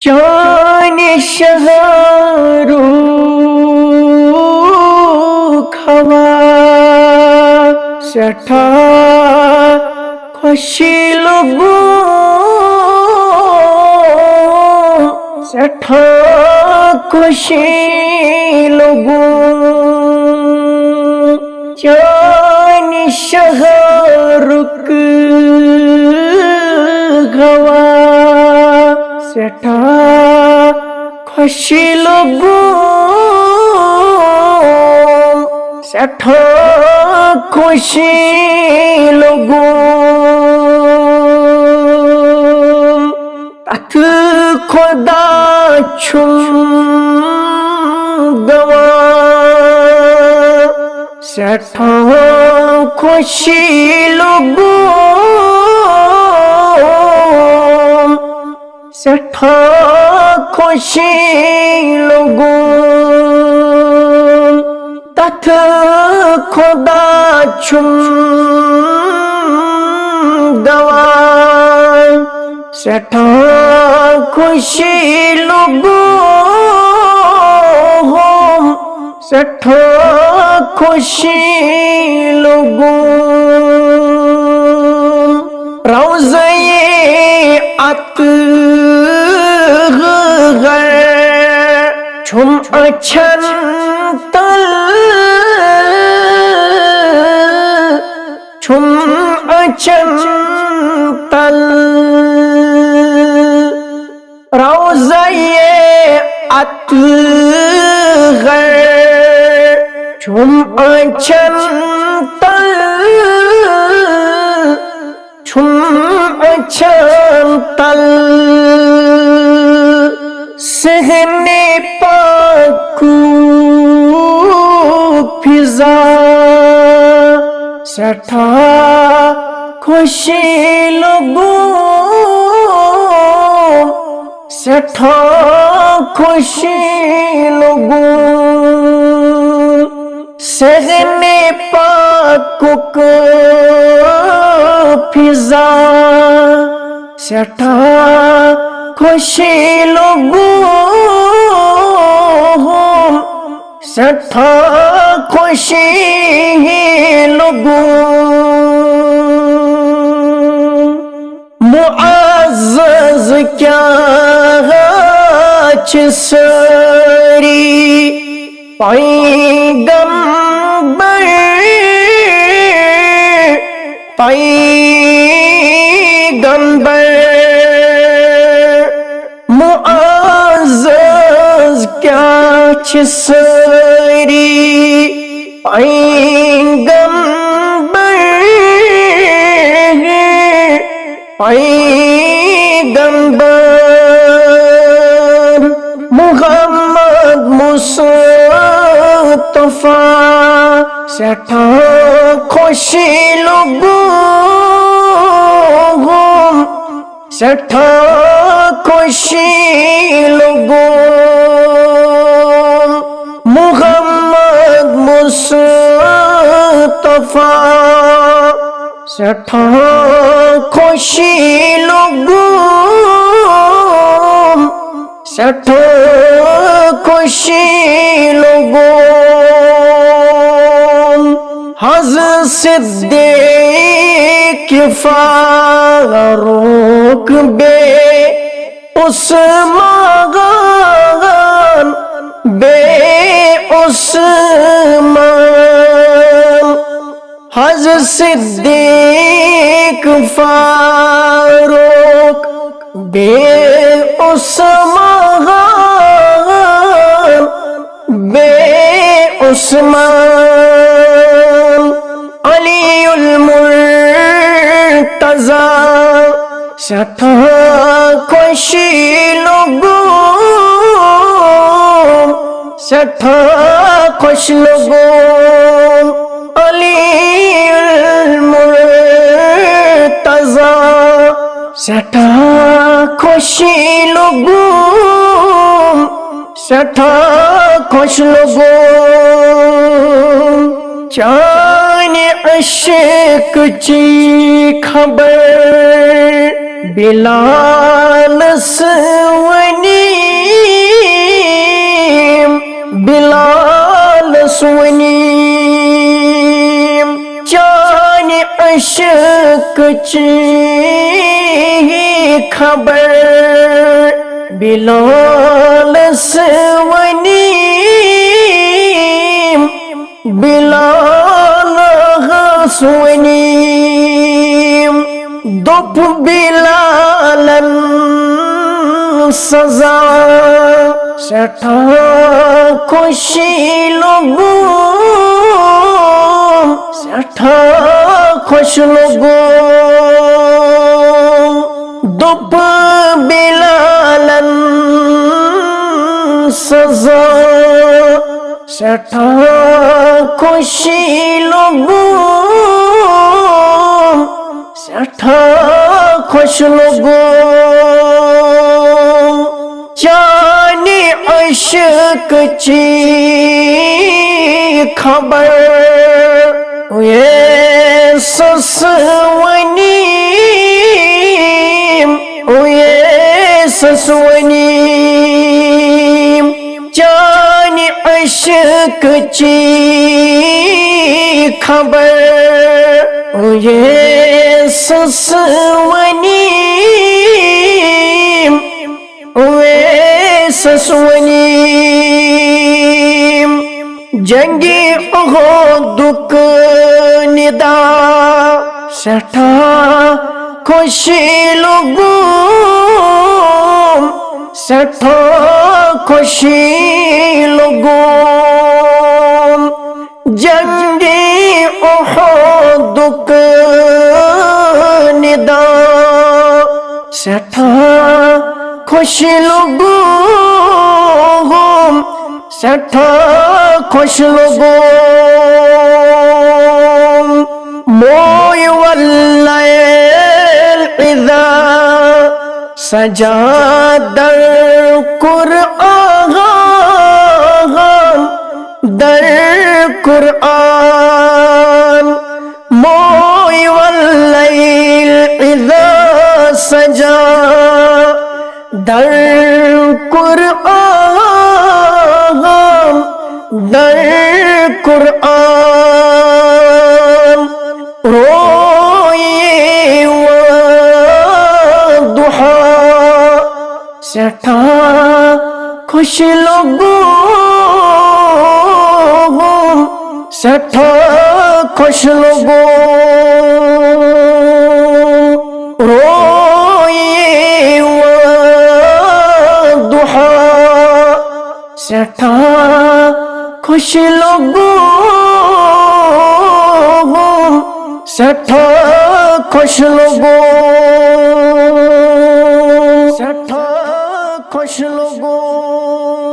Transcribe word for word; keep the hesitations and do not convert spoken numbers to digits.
چانہِ شہرُک ہوا سٮ۪ٹھاہ خوشی لوٚگُم، سٮ۪ٹھاہ خوشی لوٚگُم۔ چانہِ شہرُک ہوا سٮ۪ٹھاہ خوشی لوٚگُم، سٮ۪ٹھاہ خوشی لوٚگُم۔ تتھ خۄدا چھُم گواہ، سٮ۪ٹھاہ خوشی لوٚگُم، سٮ۪ٹھاہ خوشی لوٚگُم۔ تتھ خۄدا چھُم گواہ، سٮ۪ٹھاہ خوشی لوٚگُم، سٮ۪ٹھاہ خوشی لوٚگُم۔ روضے اطہر چھُم أچھن تل، چھُم أچھن تل۔ روضے اطہر چھُم أچھن تل، چھُم أچھن تل۔ صحنِ پاکُک فضا سٮ۪ٹھاہ خوشی لوٚگُم، سٮ۪ٹھاہ خوشی لوٚگُم۔ صحنِ پاکُک فضا سٮ۪ٹھاہ خوشی لوٚگُم، سٮ۪ٹھاہ خوشی لوٚگُم۔ معزز کیٛاہ چھِ سٲری پیغمبر، پیغمبر۔ معزز کیٛاہ چھِ سٲری پیغمبر، پیغمبر۔ محمد مصطفیٰ سٮ۪ٹھاہ خوشی لوٚگُم، سٮ۪ٹھاہ خوشی لوٚگُم۔ محمد مصطفیٰ سٮ۪ٹھاہ خوشی لوٚگُم، سٮ۪ٹھاہ خوشی لوٚگُم۔ حضرت صدیق فاروق بیٚیہِ عثمان، بیٚیہِ عثمان۔ حضرت صدیق فاروق بیٚیہِ عثمان، بیٚیہِ عثمان۔ علی المرتضیٰ سٮ۪ٹھاہ خوشی لوٚگُم، سٮ۪ٹھاہ خوش لوٚگُم۔ علی المرتضیٰ سٮ۪ٹھاہ خوشی لوٚگُم، سٮ۪ٹھاہ خوش لوٚگُم۔ چانہِ عشق چی خبر بلالس ؤنی، کچی خبر بلالس ونی، بلالس ونی۔ دوٚپ بلالن سزا، سٮ۪ٹھاہ خوشی لوٚگُم، سٮ۪ٹھاہ خوش لوٚگُم۔ دوٚپ بلالن سزا، سٮ۪ٹھاہ خوشی لوٚگُم، سٮ۪ٹھاہ خوش لوٚگُم۔ چانہِ عشق چی خبر اویسس ونی، اویسس ونی۔ چانہِ عشق چی خبر اویسس ونی، اویسس ونی۔ جنگِ احدُک ندا سٮ۪ٹھاہ خوشی لوٚگُم، سٮ۪ٹھاہ خوشی لوٚگُم۔ جنگِ احدُک ندا سٮ۪ٹھاہ خوش لوٚگُم، سٮ۪ٹھاہ خوش لوٚگُم۔ موے واللیل اذا سجا در قرآن، در قرآن۔ موے واللیل اذا سجا، در قرآن، در قرآن۔ روے والضحی سٮ۪ٹھاہ خوش لوٚگُم، سٮ۪ٹھاہ خوش لوٚگُم۔ روے والضحی سٮ۪ٹھاہ خوش لوٚگُم، سٮ۪ٹھاہ خوش لوٚگُم، سٮ۪ٹھاہ خوش لوٚگُم۔